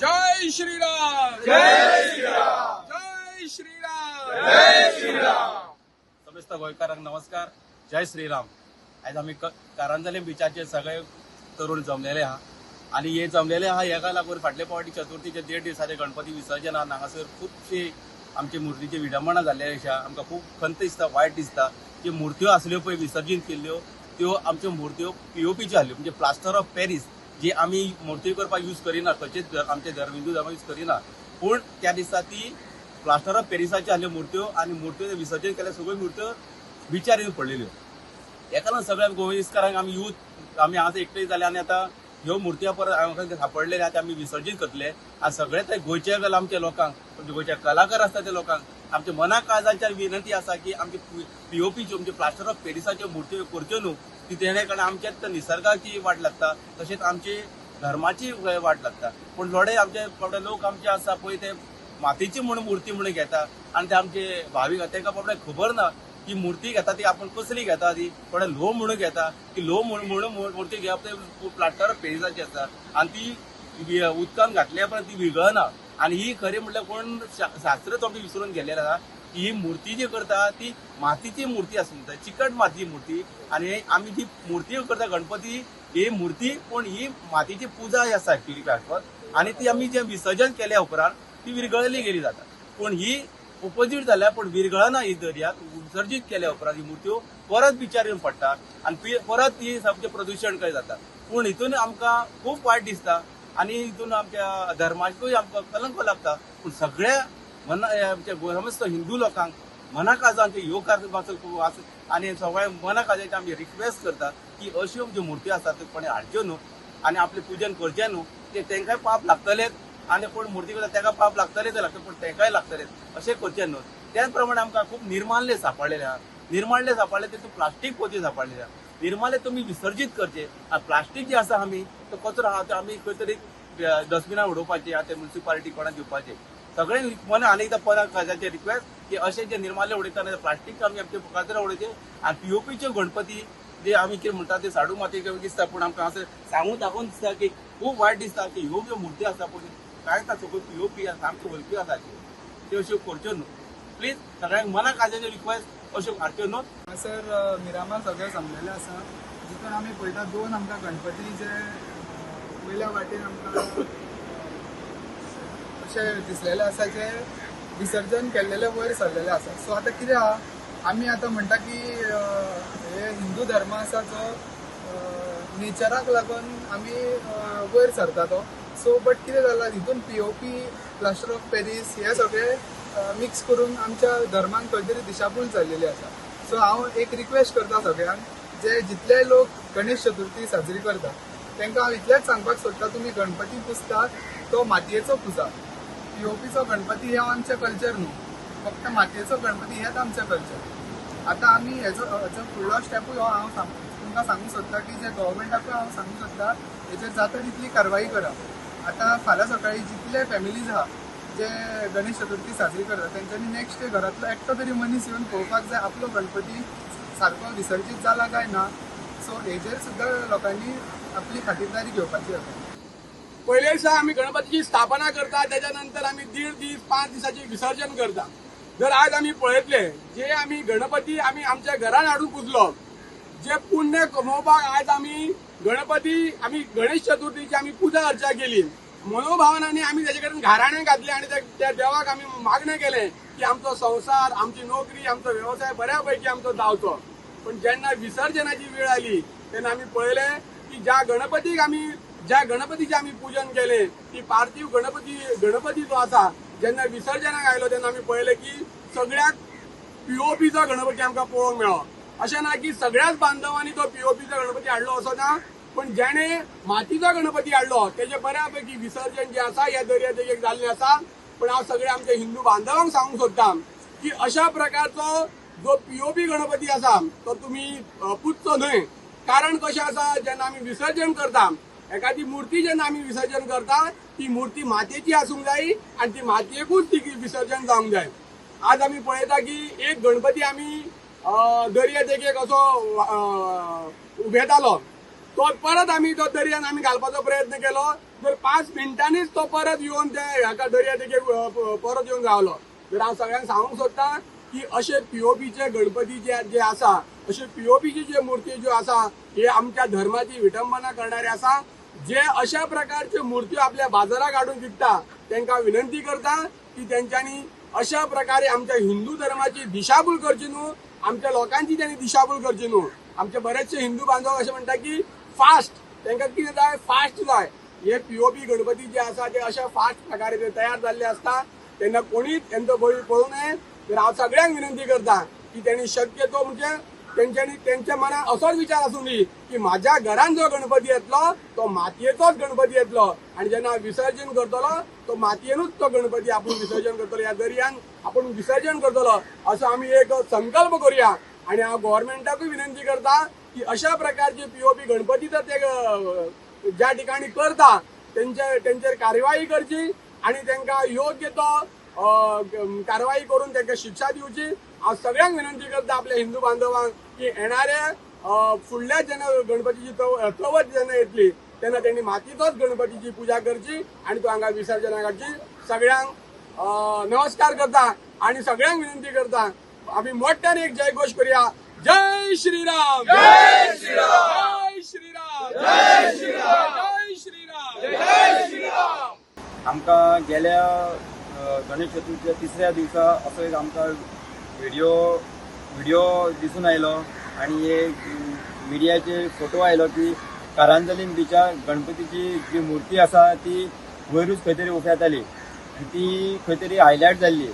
जय श्रीराम, जय श्रीराम, जय श्रीराम, जय श्रीराम. समस्त गोंयकारांक नमस्कार, जय श्रीराम. आयज आमी कारांजली बिचाचेर सगळे तरुण जमलेले आहा आनी हे जमलेले आहा हेका लागून फाटले फावटी चतुर्थीचे 1.5 दिसाचे गणपती विसर्जनान हांगासर खुबशी आमची मुर्तीची विडंबना जाल्ली आसा. आमकां खूब खंत दिसता, वायट दिसता. ज्यो मुर्त्यो आसल्यो पळय विसर्जीत केल्ल्यो त्यो आमच्यो मुर्त्यो पीओपीच्यो आसल्यो, म्हणजे प्लास्टर ऑफ पॅरीस, जी आमी मुर्ती करपाक यूज करिना, खंयचेच आमचे धर्म हिंदू धर्म यूज करिना, पूण त्या दिसा ती प्लास्टर ऑफ पॅरिसाच्यो आसल्यो मुर्त्यो आनी मुर्त्यो विसर्जन केल्या सगळ्यो मुर्त्यो बिचार येवन पडलेल्यो. हेका लागून सगळ्या गोंयकारांक आमी यूथ आमी हांगासर एकठांय जाले आनी आतां ह्यो मुर्त्यो परत हांगा सापडलेले आतां आमी विसर्जीत करतले. आनी सगळे ते गोंयचे आमच्या लोकांक, गोंयचे कलाकार आसता त्या लोकांक आमच्या मना काळजाच्या विनंती आसा की आमचे पीओपीच्यो म्हणजे प्लास्टर ऑफ पॅरिसाच्यो मुर्त्यो करच्यो न्हू, ती तेणे कारण आमच्याच निसर्गाची वाट लागता, तशेंच आमची धर्माची वाट लागता. पूण थोडे आमचे थोडे लोक आमचे आसा पळय ते मातीची म्हूण मुर्ती म्हणून घेता आनी ते आमचे भावीक तांकां बाबडे खबर ना की मुर्ती घेता ती आपण कसली घेता, ती थोडे ल्होव म्हणून घेता की ल्होव म्हणून मुर्ती घेवप ते प्लास्टर ऑफ पॅरिसाची आसा आनी ती उदकान घातल्या उपरांत ती विरगळना. आनी ही खरी म्हटल्यार कोण शास्त्रच आमचें विसरून गेल्लें आसा की ही मुर्ती जी करता ती मातीची मुर्ती आसूंक जाय, चिकट माती मुर्ती. आनी आमी जी मुर्ती करता गणपती ही मुर्ती, पूण ही मातीची पुजा आसा एक्चुअली क्लासवर आनी ती आमी जे विसर्जन केल्या उपरांत ती विरगळली गेली जाता. पूण ही ओपोजीट जाल्या, पूण विरगळना ही दर्यात विसर्जीत केल्या उपरांत ही मुर्त्यो परत बिचार येवन पडटा आनी परत ही सामकें प्रदुशण काय जाता. पूण हितून आमकां खूब वायट दिसता आनी हितून आमच्या धर्माकूय आमकां कलंक लागता. पूण सगळ्या मना आमच्या समस्त हिंदू लोकांक मना काळजांचे येवकार आनी सगळ्या मना काळजाचे आमी रिक्वेस्ट करता की अश्यो ज्यो मुर्त्यो आसात त्यो कोणें हाडच्यो न्हू आनी आपलें पुजन करचें न्हू, ते तांकांय पाप लागतलेच आनी कोण मुर्ती करता ताका पाप लागतलेच लागतलें, पूण तांकांय लागतलेच अशें करचें न्हू. त्याच प्रमाणे आमकां खूब निर्माल्य सांपडलेले आहा, निर्माल्य सांपडले तितून प्लास्टीक पोती सांपडलेले आहा. निर्माल्य तुमी विसर्जीत करचे आनी प्लास्टीक जे आसा आमी तो कचरो आहा तो आमी खंय तरी डस्टबिनान उडोवपाचे, आतां म्युनिसिपालिटी कोणाक दिवपाचे. सगळे मन आनी एकदां परत काळजाचे रिक्वेस्ट की अशें जे निर्माल्य उडयता प्लास्टीक आमी आमचे कचरो उडयचे आनी पीओपीच्यो गणपती जे आमी कितें म्हणटा ते साडू माती दिसता, पूण आमकां अशें सांगून दाखोवन दिसता की खूब वायट दिसता की ह्यो ज्यो मुर्ती आसा पूण कांय ना सगळ्यो पीओपी सामक्यो हलक्यो आसा त्यो अश्यो करच्यो न्हू. प्लीज सगळ्यांक मना काळजाचे रिक्वेस्ट अश्यो हाडच्यो न्हू. हांगासर मिरामार सगळे जमलेले आसा, जितून आमी पळयता दोन आमकां गणपती जे वयल्या वाटेन आमकां अशें दिसलेले आसा जे विसर्जन केल्लेले वयर सरलेले आसा. सो आतां कितें आहा, आमी आतां म्हणटा की हे हिंदू धर्म आसा जो नेचराक लागून आमी वयर सरता तो. सो बट कितें जालां हितून पीओपी, प्लास्टर ऑफ पॅरीस हे सगळे मिक्स करून आमच्या धर्मान खंय तरी दिशाभूल जाल्लेली आसा. सो हांव एक रिक्वेस्ट करता सगळ्यांक, जे जितले लोक गणेश चतुर्थी साजरी करता तांकां हांव इतलेंच सांगपाक सोदता, तुमी गणपती पुजता तो मातयेचो पुजा, पीओपीचो गणपती हे आमचें कल्चर न्हू, फक्त मातयेचो गणपती हेच आमचें कल्चर. आतां आमी हेजो फुडलो स्टेपूय हो हांव तुमकां सांगूंक सोदता की जे गव्हर्मेंटाकूय हांव सांगूंक सोदता हेचेर जाता तितली कारवाई करा. आतां फाल्यां सकाळीं जितले फॅमिलीज आहा जे गणेश चतुर्थी साजरी करता तेंच्यांनी नेक्स्ट डे घरांतलो एकटो तरी मनीस येवन पळोवपाक जाय आपलो गणपती सारको विसर्जीत जाला काय ना. सो हेजेर सुद्दां लोकांनी आपली खातीरदारी घेवपाची आसा. पयले दिसा आमी गणपतीची स्थापना करता, त्याच्या नंतर आमी 1.5 दीस 5 दिसाची विसर्जन करता. जर आज आमी पळयतले जे आमी गणपती आमी आमच्या घरान हाडून पुजलो, जे पुण्य कमोवपाक आज आमी गणपती आमी गणेश चतुर्थीची आमी पुजा अर्चा केली, मनोभावनांनी आमी तेजे कडेन घाराणें घातलें आनी त्या देवाक आमी मागणें केलें की आमचो संवसार, आमची नोकरी, आमचो वेवसाय बऱ्या पैकी आमचो जावचो. पण जेन्ना विसर्जनाची वेळ आली तेन्ना आमी पळयलें की ज्या गणपतीचें आमी पूजन केलें ती पार्थीव गणपती जो आसा जेन्ना विसर्जनाक आयलो तेन्ना आमी पळयलें की सगळ्याक पीओपीचो गणपती आमकां पळोवंक मेळ्ळो. अशें ना की सगळ्याच बांधवांनी तो पीओपीचो गणपती हाडलो असो ना, पण जेणे मातीचो गणपती हाडलो तेजे बऱ्यापैकी विसर्जन जे आसा ह्या दर्या देगेक जाल्लें आसा. पण हांव सगळ्या आमच्या हिंदू बांधवांक सांगूंक सोदता की अशा प्रकारचो जो पीओपी गणपती आसा तो तुमी पुजचो न्हय. कारण कशें आसा, जेन्ना आमी विसर्जन करता एखादी मूर्ती जेन्ना आमी विसर्जन करता ती मूर्ती मातयेची आसूंक जाय आनी ती मातयेकूच ती विसर्जन जावंक जाय. आज आमी पळयता की एक गणपती आमी दर्या देगेक असो उबेतालो, तो परत आमी तो दर्यान आमी घालपाचो प्रयत्न केलो तर 5 मिनटांनीच तो परत येवन त्या हाका दर्या देगेक परत येवन रावलो. तर हांव सगळ्यांक सांगूंक सोदता की अशे पीओपीचे गणपती जे जे आसा, अशे पीओपीची जे मुर्ती ज्यो आसा हे आमच्या धर्माची विटंबना करणारे आसा. जे अशा प्रकारच्यो मुर्त्यो आपल्या बाजाराक हाडून विकता तांकां विनंती करता की तेंच्यांनी अशा प्रकारे आमच्या हिंदू धर्माची दिशाभूल करची न्हू, आमच्या लोकांची त्यांनी दिशाभूल करची न्हू. आमचे बरेचसे हिंदू बांधव अशें म्हणटा की फास्ट तांकां कितें जाय, फास्ट जाय. हे पीओपी गणपती जे आसा ते अशा फास्ट प्रकारे ते तयार जाल्ले आसता तेन्ना कोणीच तेंचो बळी पळोवं नये. तर हांव सगळ्यांक विनंती करता की तेणी शक्यतो म्हणजे तेंच्यांनी तेंच्या मनात असोच विचार आसूं दी की माझ्या घरान जो गणपती येतलो तो मातयेचोच गणपती येतलो आनी जेन्ना विसर्जन करतलो तो मातयेनूच तो गणपती आपूण विसर्जन करतलो, ह्या दर्यान आपूण विसर्जन करतलो असो आमी एक संकल्प करुया. आनी हांव गव्हर्मेंटाकूय विनंती करता की अशा प्रकारचे पीओपी गणपती जर ते ज्या ठिकाणी करता तेंचेर कारवाई करची आनी तांकां योग्य तो कारवाई करून तांकां शिक्षा दिवची. हांव सगळ्यांक विनंती करता आपल्या हिंदू बांधवांक की येणाऱ्या फुडल्या जेन्ना गणपतीची चवथ जेन्ना येतली तेन्ना तेणी मातीचोच गणपतीची पुजा करची आनी तो हांगा विसर्जना काडची. सगळ्यांक नमस्कार करता आनी सगळ्यांक विनंती करता आमी मोठ्यान एक जयघोश करूया. जय श्रीराम, जय श्रीराम, जय श्रीराम, जय श्रीराम, जय श्रीराम, जय श्रीराम. आमकां गेल्या गणेश चतुर्थीच्या तिसऱ्या दिवसा असो एक आमकां व्हिडिओ दिसून आयलो आनी एक मिडियाचेर फोटो आयलो की कारांजलीम बिचार गणपतीची जी मूर्ती आसा ती वयरूच खंय तरी उफेताली आनी ती खंय तरी हायलायट जाल्ली.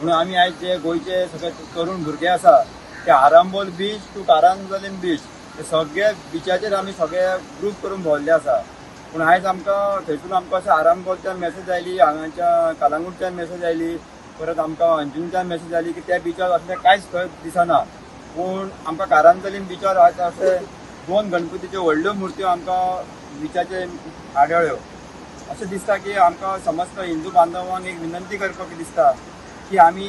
म्हणून आमी आयज जे गोंयचे सगळे तरुण भुरगे आसा ते आरांबोल बीच टू कारांजलीम बीच हे सगळे बिचाचेर आमी सगळे ग्रूप करून भोंवल्ले आसा. पूण आयज आमकां थंयसून आमकां अशें आरांबोलच्यान मॅसेज आयली, हांगाच्या कालांगूटच्यान मॅसेज आयली, परत आमकां अंजुनच्यान मॅसेज आयली की त्या बिचार असलें कांयच खंय दिसना. पूण आमकां कारांजलीम बिचार आयज अशे 2 गणपतीच्यो व्हडल्यो मुर्त्यो आमकां बिचाचेर आढळ्यो. अशें दिसता की आमकां समस्त हिंदू बांधवांक एक विनंती करपाक दिसता की आमी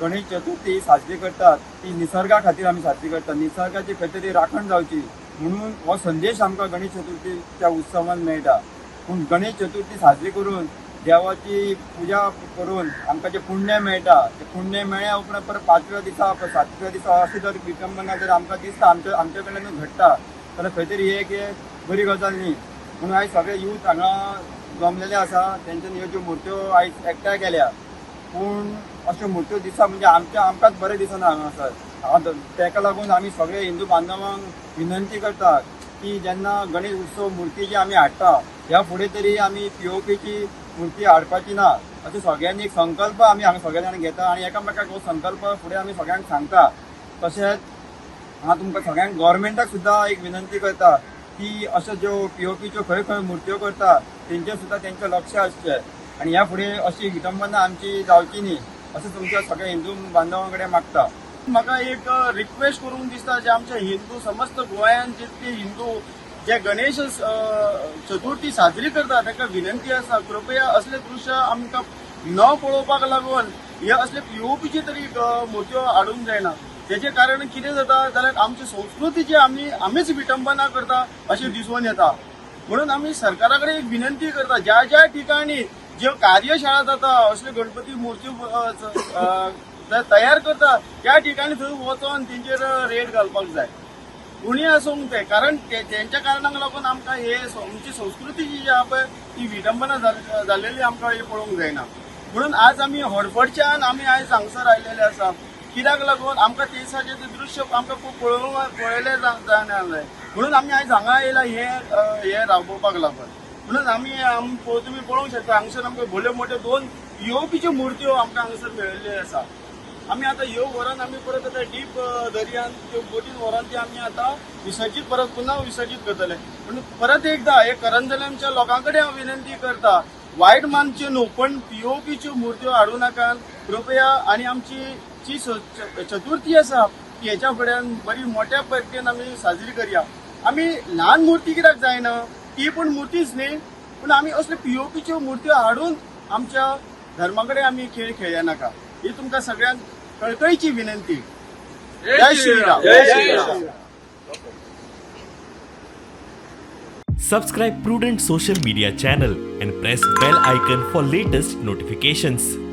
गणेश चतुर्थी साजरी करतात ती निसर्गा खातीर आमी साजरी करतात, निसर्गाची खंय तरी राखण जावची म्हणून हो संदेश आमकां गणेश चतुर्थीच्या उत्सवान मेळटा. पूण गणेश चतुर्थी साजरी करून देवाची पुजा करून आमकां जें पुण्य मेळटा तें पुण्य मेळ्ळ्या उपरांत परत 5व्या दिसा 7व्या दिसा अशी जर विटंबना जर आमकां दिसता आमच्या कडल्यान घडटा जाल्यार खंय तरी एक बरी गजाल न्ही. म्हणून आयज सगळे यूथ हांगा जमलेले आसा, तेंच्यानी ह्यो ज्यो मुर्त्यो आयज एकठांय केल्या. पूण अश्यो मुर्त्यो दिसता म्हणजे आमकांच बरें दिसना हांगासर. ताका लागून आमी सगळे हिंदू बांधवांक विनंती करता की जेन्ना गणेश उत्सव मुर्ती जी आमी हाडटा ह्या फुडें तरी आमी पीओपीची मूर्ती हाडपाची ना अशें सगळ्यांनी एक संकल्प आमी हांगा सगळे जाण घेता आनी एकामेकाक हो संकल्प फुडें आमी सगळ्यांक सांगता. तशेंच हांव तुमकां सगळ्यांक गव्हर्मेंटाक सुद्दां एक विनंती करता की अश्यो ज्यो पीओपीच्यो खंय खंय मुर्त्यो करता तेंचेर सुद्दां तेंचें लक्ष आसचें आनी ह्या फुडें अशी विटंबना आमची जावची न्ही अशें तुमच्या सगळ्या हिंदू बांधवां कडेन मागता. म्हाका एक रिक्वेस्ट करूंक दिसता जे आमचे हिंदू समस्त गोंयांत जितके हिंदू जे गणेश चतुर्थी साजरी करता तांकां विनंती आसा, कृपया असले दृश्य आमकां न पळोवपाक लागून हे असले पीओपीची तरी मुर्त्यो हाडूंक जायना. तेजे कारण कितें जाता जाल्यार आमची संस्कृतीची आमीच विटंबना करता अशें दिसून येता. म्हणून आमी सरकारा कडेन एक विनंती करता, ज्या ज्या ठिकाणी ज्यो कार्यशाळा जाता असले गणपती मुर्त्यो तयार करता त्या ठिकाणी थंय वचोन तेंचेर रेड घालपाक जाय, कोणीय आसूंक ते, कारण तेंच्या कारणाक लागून आमकां हे आमची संस्कृती जी आहा पळय ती विटंबना जाल्लेली आमकां हे पळोवंक जायना. म्हणून आज आमी हडफडच्यान आमी आयज हांगसर आयलेले आसा, कित्याक लागून आमकां ते दिसाचें तें दृश्य आमकां खूब पळयलें जायना जाय, म्हणून आमी आयज हांगा येयला हे राबोवपाक लागून. म्हणून आमी तुमी पळोवंक शकता हांगसर आमकां व्हडल्यो मोट्यो 2 पीओपीच्यो मुर्त्यो आमकां हांगसर मेळिल्ल्यो आसा. आमी आतां ह्यो व्हरोन आमी परत आतां डीप दर्यान त्यो बोटीन व्हरोन ती आमी आतां विसर्जीत परत पुन्हा विसर्जीत करतले. पूण परत एकदा हे करंजलमच्या लोकां कडेन हांव विनंती करता, वायट मानचे न्हू पण पीओपीच्यो मुर्त्यो हाडूं नाकात कृपया. आनी आमची जी चतुर्थी आसा ती हेच्या फुड्यान बरी मोठ्या पद्दतीन आमी साजरी करया. आमी ल्हान मुर्ती कित्याक जायना, ती पण मुर्तीच न्ही, पूण आमी असल्यो पीओपीच्यो मुर्त्यो हाडून आमच्या धर्मा कडेन आमी खेळ खेळया नाका, ही तुमकां सगळ्यांक कळकळीची विनंती. जय श्रीराम. जय Shriram. Subscribe Prudent Social Media channel and press bell icon for latest notifications.